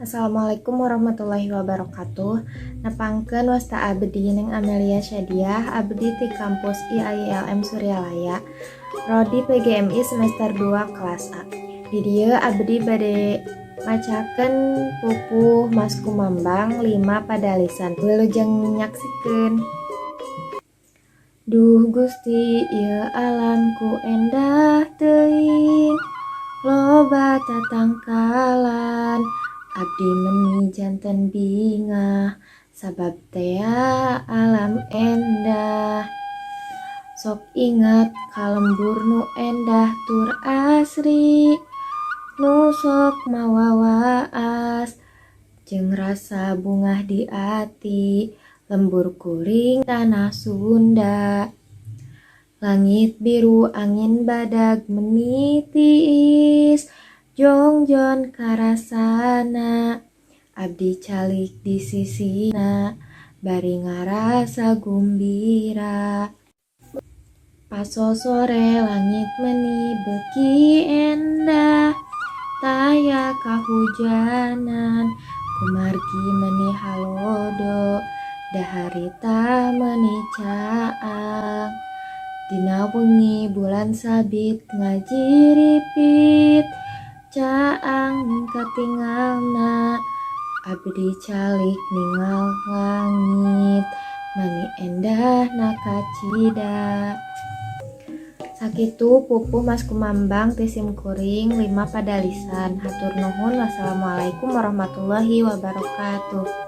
Assalamualaikum warahmatullahi wabarakatuh. Nepangkeun, wasta abdi Neng Amelia Syadiah, abdi ti kampus IAILM Suryalaya, Prodi PGMI semester 2 kelas A. Di dieu abdi bade macakeun pupuh Maskumambang 5 Padalisan. Wilujeng nyaksikeun. Duh Gusti, ieu alam ku endah teuing, loba tatangkalan. Abdi meni janten bingah sabab tea alam endah. Sok inget ka lembur nu endah tur asri, nu sok mawa waas jeung rasa bungah di ati, lembur kuring tanah Sunda. Langit biru, angin badag meni tiis, jongjon karasana. Abdi calik di sisina bari ngarasa gumbira. Pas sosore langit meni beuki endah, taya kahujanan kumargi meni halodo da harita meni caang. Dina wengi bulan sabit ngajiripit, caang katingalna. Abdi calik ningal langit, mani endahna kacida. Sakitu pupuh Maskumambang ti simkuring 5 Padalisan. Hatur nuhun, wassalamualaikum warahmatullahi wabarakatuh.